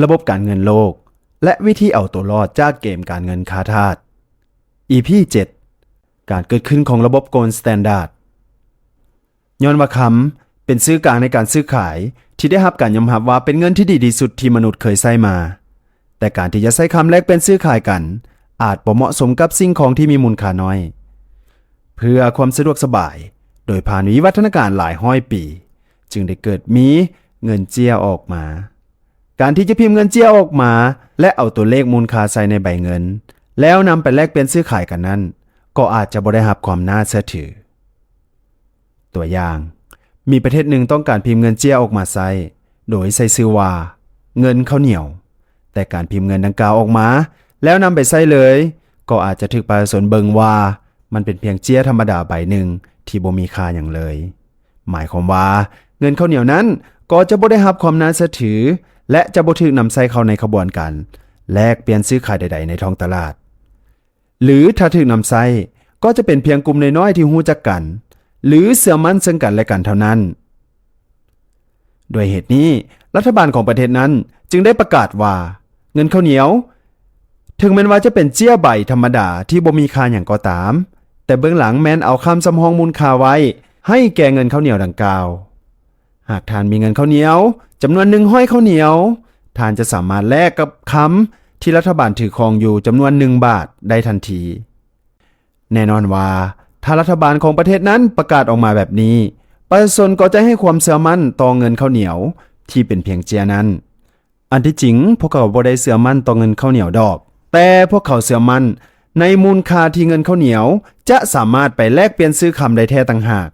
ລະບົບການເງິນໂລກ ແລະ ວິທີເອົາຕົວລອດຈາກເກມການເງິນຂ້າທາດ ອີ ພີ ເຈັດ ການເກີດຂຶ້ນຂອງລະບົບ Gold Standard ຍ້ອນວ່າຄຳເປັນສື່ກາງໃນການຊື້ຂາຍ ທີ່ໄດ້ຮັບການຍອມຮັບວ່າເປັນເງິນທີ່ດີທີ່ສຸດທີ່ມະນຸດເຄີຍໃຊ້ມາ. ແຕ່ການທີ່ຈະໃຊ້ຄຳແລກປ່ຽນຊື້ຂາຍກັນ ອາດບໍ່ເໝາະສົມກັບສິ່ງຂອງທີ່ມີມູນຄ່ານ້ອຍ. ເພື່ອຄວາມສະດວກສະບາຍ, ໂດຍຜ່ານວິວັດທະນາການຫຼາຍຮ້ອຍປີ, ຈຶ່ງໄດ້ເກີດມີເງິນເຈ້ຍອອກມາ. ການທີ່ຈະພິມເງິນເຈ້ຍອອກມາ ແລະ ເອົາຕົວເລກມູນຄ່າໃສ່ໃນໃບເງິນ ແລ້ວນຳໄປແລກປ່ຽນຊື້ຂາຍກັນນັ້ນ ກໍອາດຈະບໍ່ໄດ້ຮັບຄວາມໜ້າເຊື່ອຖື. ຕົວຢ່າງ, ມີປະເທດໜຶ່ງຕ້ອງການພິມເງິນເຈ້ຍອອກມາໃຊ້ ໂດຍໃສ່ຊື່ວ່າເງິນເຂົ້າໜຽວ, ແຕ່ການພິມເງິນດັ່ງກ່າວອອກມາ ແລ້ວນຳໄປໃຊ້ເລີຍ ກໍອາດຈະຖືກປະຊາຊົນເບິ່ງວ່າມັນເປັນພຽງເຈ້ຍທຳມະດາໃບໜຶ່ງທີ່ບໍ່ມີຄ່າຫຍັງເລີຍ. ໝາຍຄວາມວ່າເງິນເຂົ້າໜຽວນັ້ນກໍຈະບໍ່ໄດ້ຮັບຄວາມໜ້າເຊື່ອຖື ແລະ ຈະບໍ່ຖືກນຳໃຊ້ເຂົ້າໃນຂະບວນການແລກປ່ຽນຊື້ຂາຍໃດໆໃນທ້ອງຕະຫຼາດ. ຫຼື ຖ້າຖືກນຳໃຊ້ ກໍຈະເປັນພຽງກຸ່ມນ້ອຍໆທີ່ຮູ້ຈັກກັນ ຫຼື ເຊື່ອໝັ້ນເຊິ່ງກັນແລະກັນເທົ່ານັ້ນ. ດ້ວຍເຫດນີ້, ລັດຖະບານຂອງປະເທດນັ້ນຈຶ່ງໄດ້ປະກາດວ່າ ເງິນເຂົ້າໜຽວ ເຖິງແມ່ນວ່າຈະເປັນເຈ້ຍໃບທຳມະດາທີ່ບໍ່ມີຄ່າຫຍັງກໍຕາມ, ແຕ່ເບື້ອງຫຼັງແມ່ນເອົາຄຳສຳຮອງມູນຄ່າໄວ້ໃຫ້ແກ່ເງິນເຂົ້າໜຽວດັ່ງກ່າວ. ຫາກທ່ານມີເງິນເຂົ້າໜຽວຈຳນວນໜຶ່ງຮ້ອຍເຂົ້າໜຽວ, ທ່ານຈະສາມາດແລກກັບຄຳທີ່ລັດຖະບານຖືຄອງຢູ່ຈຳນວນໜຶ່ງບາດໄດ້ທັນທີ. ແນ່ນອນວ່າ ຖ້າລັດຖະບານຂອງປະເທດນັ້ນປະກາດອອກມາແບບນີ້, ປະຊາຊົນກໍຈະໃຫ້ຄວາມເຊື່ອໝັ້ນຕໍ່ເງິນເຂົ້າໜຽວທີ່ເປັນພຽງເຈ້ຍນັ້ນ. ອັນທີ່ຈິງ, ພວກເຂົາບໍ່ໄດ້ເຊື່ອໝັ້ນຕໍ່ເງິນເຂົ້າໜຽວດອກ, ແຕ່ພວກເຂົາເຊື່ອໝັ້ນໃນມູນຄ່າທີ່ເງິນເຂົ້າໜຽວຈະສາມາດໄປແລກປ່ຽນຊື້ຄຳໄດ້ແທ້ຕ່າງຫາກ.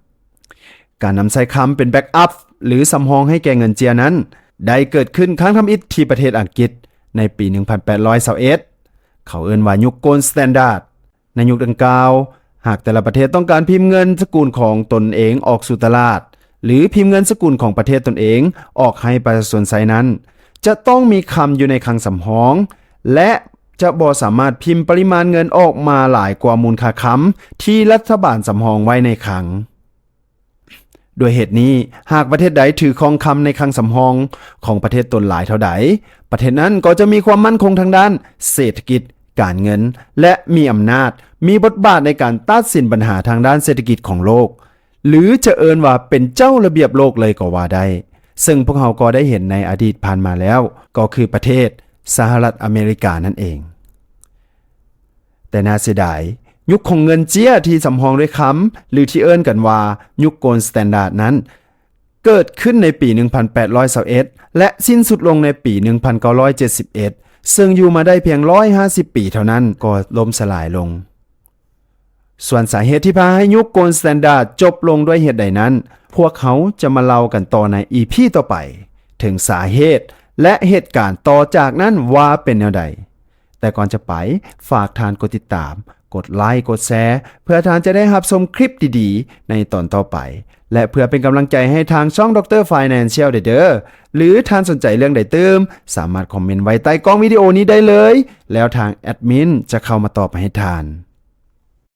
ການນຳໃຊ້ຄຳເປັນແບັກອັບ ຫຼື ສຳຮອງໃຫ້ແກ່ເງິນເຈ້ຍນັ້ນ ໄດ້ເກີດຂຶ້ນຄັ້ງທຳອິດທີ່ປະເທດອັງກິດໃນປີໜຶ່ງພັນແປດຮ້ອຍຊາວເອັດ, ເຂົາເອີ້ນວ່າຍຸກ Gold Standard. ໃນຍຸກດັ່ງກ່າວ, ຫາກແຕ່ລະປະເທດຕ້ອງການພິມເງິນສະກຸນຂອງຕົນເອງອອກສູ່ຕະຫຼາດ ຫຼື ພິມເງິນສະກຸນຂອງປະເທດຕົນເອງອອກໃຫ້ປະຊາຊົນໃຊ້ນັ້ນ, ຈະຕ້ອງມີຄຳຢູ່ໃນຄັງສຳຮອງ ແລະ ຈະບໍ່ສາມາດພິມປະລິມານເງິນອອກມາຫຼາຍກວ່າມູນຄ່າຄຳທີ່ລັດຖະບານສຳຮອງໄວ້ໃນຄັງ. ດ້ວຍເຫດນີ້, ຫາກປະເທດໃດຖືຄອງຄຳໃນຄັງສຳຮອງຂອງປະເທດຕົນຫຼາຍເທົ່າໃດ, ປະເທດນັ້ນກໍຈະມີຄວາມໝັ້ນຄົງທາງດ້ານເສດຖະກິດ, ການເງິນ ແລະ ມີອຳນາດ, ມີບົດບາດໃນການຕັດສິນບັນຫາທາງດ້ານເສດຖະກິດຂອງໂລກ, ຫຼື ຈະເອີ້ນວ່າເປັນເຈົ້າລະບຽບໂລກເລີຍກໍວ່າໄດ້, ເຊິ່ງພວກເຮົາກໍໄດ້ເຫັນໃນອະດີດຜ່ານມາແລ້ວ, ກໍຄືປະເທດສະຫະລັດອາເມລິການັ້ນເອງ. ແຕ່ໜ້າເສຍດາຍ, ຍຸກຂອງເງິນເຈ້ຍທີ່ສຳຮອງດ້ວຍຄຳ ຫຼື ທີ່ເອີ້ນກັນວ່າຍຸກ Gold Standard ນັ້ນ ເກີດຂຶ້ນໃນປີໜຶ່ງພັນແປດຮ້ອຍຊາວເອັດ ແລະ ສິ້ນສຸດລົງໃນປີໜຶ່ງພັນເກົ້າຮ້ອຍເຈັດສິບເອັດ ເຊິ່ງຢູ່ມາໄດ້ພຽງຮ້ອຍຫ້າສິບປີເທົ່ານັ້ນກໍລົ້ມສະຫຼາຍລົງ. ສ່ວນສາເຫດທີ່ພາໃຫ້ຍຸກ Gold Standard ຈົບລົງດ້ວຍເຫດໃດນັ້ນ, ພວກເຮົາຈະມາເລົ່າກັນຕໍ່ໃນ ອີ ພີ ຕໍ່ໄປ ເຖິງສາເຫດ ແລະ ເຫດການຕໍ່ຈາກນັ້ນວ່າເປັນແນວໃດ. ແຕ່ກ່ອນຈະໄປ, ຝາກທ່ານກົດຕິດຕາມ, ກົດໄລ, ກົດແຊ ເພື່ອທ່ານຈະໄດ້ຮັບຊົມຄລິບດີໆໃນຕອນຕໍ່ໄປ ແລະ ເພື່ອເປັນກຳລັງໃຈໃຫ້ທາງຊ່ອງ Doctor Financial ໄດ້ເດີ້. ຫຼື ທ່ານສົນໃຈເລື່ອງໃດຕື່ມ, ສາມາດຄອມເມັນໄວ້ໃຕ້ກ່ອງວິດີໂອນີ້ໄດ້ເລີຍ, ແລ້ວທາງແອດມິນຈະເຂົ້າມາຕອບໃຫ້ທ່ານ.